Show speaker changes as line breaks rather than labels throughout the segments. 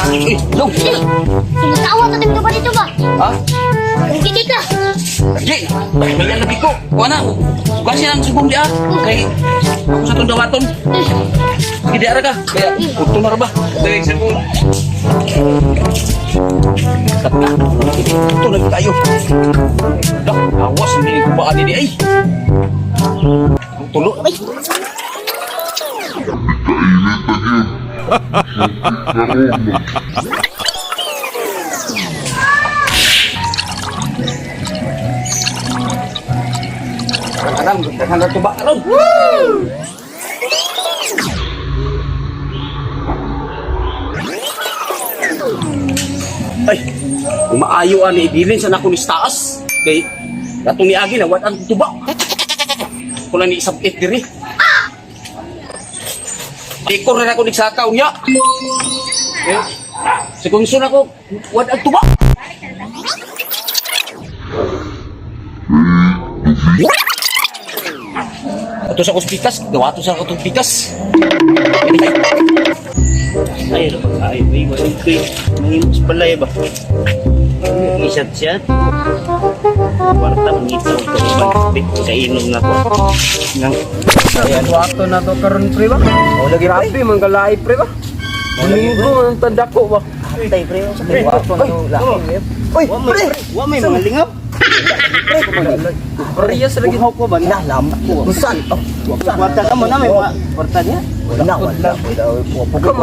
Uy, dong.
Sinatawa to timto ba dito ba?
Ha?
Hindi ka.
Di, may lagi ko. Kuha na. Kuha siya ng subong di ah. Kay, ako sa itong dawaton. Sige, di ara ka. Kaya, punto na ra ba? Dali, sabong. Kat na. Ito na tayo. Dah, awas hindi ko ba ani di ay. Ang tulo. Ay. Aram, daghan na tuba karon. Ay, umaayo ani ibilin sa nako ni taas. Kay katong niagi na wad ang tuba. Kung ni isabit diri. Ikor na ako nagsakaw niya. Eh, sa kung ako, wad ang tuba. Ato sa kuspikas, gawa to sa katong pikas.
Ay, ay, ay, ay, ay, mangimos pala ba? Isat-sat. Kwarta, mangita ko ibang kainom na ko. Nang,
Ayan, wato na to karon pre ba? Oh, lagi pre. Grabe man kalai pre ba? Domingo man ang tanda ko ba?
Tay, pre, sa
Pre, wato na to lahi. Uy,
pre, wa may mga lingaw.
Parehas lagi.
Uhaw ko ba?
Na, lam. Usan? Oh,
Kwarta ka mo na, may mga kwarta niya.
wala, wala. Wala,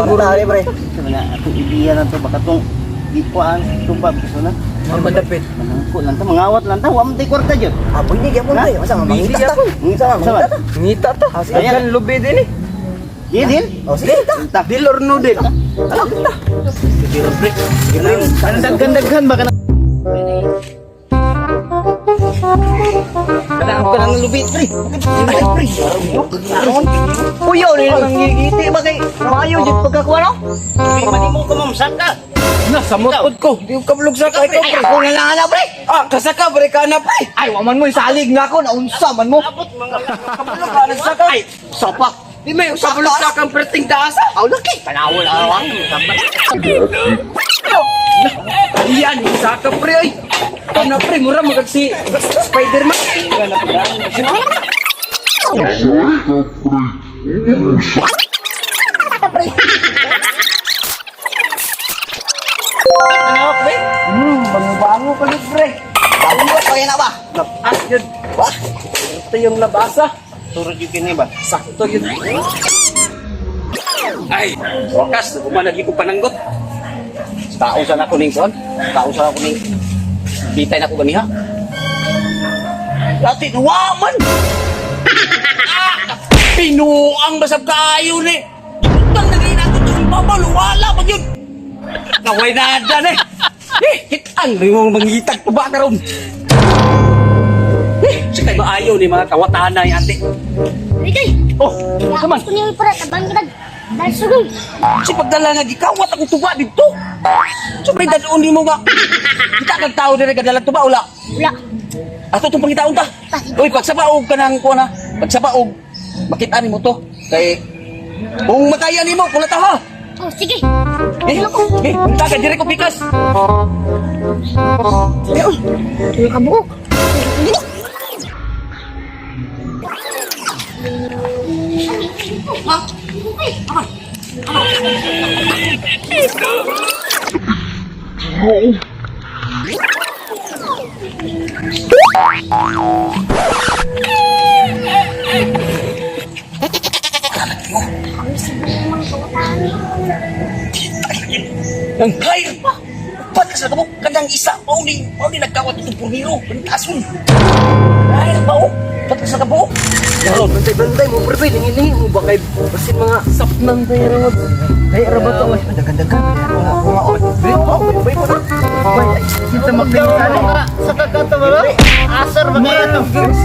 wala. Wala, pre.
Sabi na, atong ibiya na to, baka tong di ko ang tumba, gusto na.
Ang madapit.
Manangko lang ta, mangawat lang ta, wa man tay kwarta jud.
Ah, pwede gyapon pre. Masa nga mangita ta. Mangita ta. Mangita ta.
Ngita ta.
Ah, sige.
Daghan lubi din eh.
Di din.
Oh, sige ta.
Ta.
Deal or no deal?
Daghan-daghan ba ka na? Kanang ka nang lubit, pre.
Ay, pre. Uyo ni nang gigiti ba kay maayo jud pagkakuha no?
Pre, manimo ka ma'am, saka.
Na samot pod ko. Di ko kablog sa kay ko
Ay,
pre.
ako na lang ana pre.
Ah, kasaka pre ka na pre.
Ay, wa man mo isalig na ako naunsa man mo.
Abot mga
Kablog ka nagsaka.
Ay, sopa.
Di may kablog sa kang perting taas.
Aw laki. Tanaw lang.
Iyan, saka pre oy. Kana pre mura magag si Spider-Man. Bango-bango ka gud pre.
Bango pa na ba?
Lapas yun.
Wah,
Ito yung labasa.
Turod yung kini ba?
Sakto yun.
Ay, wakas, human lagi ko pananggot. Tao sa nako ning kon. Tao sa ako ning bitay nako ganiha. Latin wa man. Ah, pinuang basab kaayo ni. Gibutang na gina ko tong babaw wala pa gyud. Kaway na dan eh. Eh, kitang rin mo mangitag tuba karon. Eh, sikay maayo ni mga kawatana ate.
Ikay.
Oh, kaman.
Gusto niyo para tabang kitag. Dahil sugong.
Si pagdala nga gikawat akong tuba dito. So may dadon nimo nga. Kita kag tao dire kadala tuba wala.
Wala.
Ato tong pangitaon ta. Uy, pagsabaog ka nang kuan ha. Pagsabaog makita nimo to. Kay kung makaya nimo kula ta ha.
Oh, sige.
Eh, eh, punta ka dire ko pikas.
Eh, uy. Tulo ka buok. Ang sige mga kawataan.
Ang hire pa. Upat ka sa kabuk kanang isa mao ni nagkawat itong purniro. Pantason. Hire pa oh. Upat ka sa kabuk. Karon,
Bantay-bantay mo pre, lingi-lingi mo ba kay basin mga sapnan tayo ra. Ay ra ba to?
Daghan-daghan.
Kita magpinsan.
Sa kagata ba? Asar ba kayo to?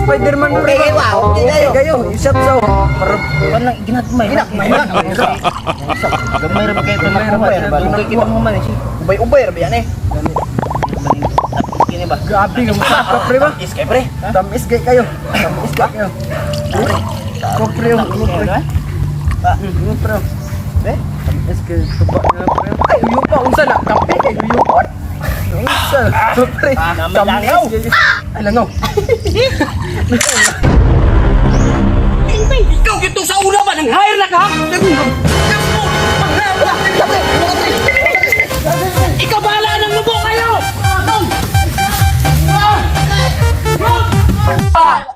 Spider-Man pre.
Okay, wow. Okay kayo.
Kayo, isap sa para
Kanang ginagmay.
Ginagmay.
Gamay ra ba kayo ito nakuha? Dugay kita mo man eh.
Ubay-ubay ra ba yan eh?
Kini ba?
grabe nga masaka pre ba?
Is kay pre.
Tamis kay kayo. Tamis kay kayo. Ko pre, ko pre. Ko pre.
Pre.
Tamis kay tuba na pre. Ay, huyo pa unsa na? Kape kay huyupon. Unsa na? Pre.
Langaw.
Ay, langaw.
Ikaw gito sa una ba nang hire na ka? Ikaw bahala ng mubo kayo!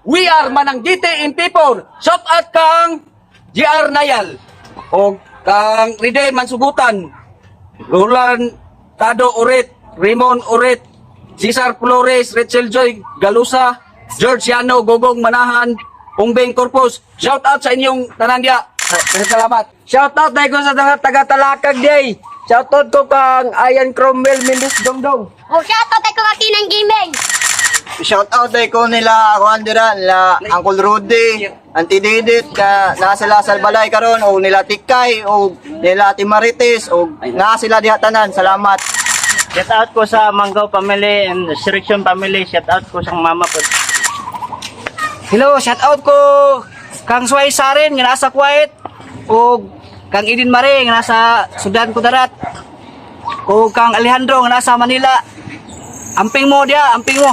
We are Mananggiti in people. Shout out kang GR Nayal o kang Ride Mansugutan, Roland Tado Urit, Raymond Urit, Cesar Flores, Rachel Joy Galusa, George Yano, Gogong Manahan, Ungbeng Corpus. Shout out sa inyong tanan diya. Salamat.
Shout out dahil ko sa taga taga-Talakag day. Shout out ko kang Ian Cromwell Mendez Dongdong.
Oh, shout out ay ko kakinang gaming.
Shout out ay ko nila ako andira nila Uncle Rudy, Auntie Didit ka naa sila sa balay karon o nila Tikay o nila Ate Marites o naa sila diha tanan. Salamat.
Shout out ko sa Manggao family and Resurrection family. Shout out ko sa mama po.
Hello, shout out ko kang Suway Saren nga nasa Kuwait o kang Idin Mare nga nasa Sudan Kudarat o kang Alejandro nga nasa Manila. Amping mo dia, amping mo.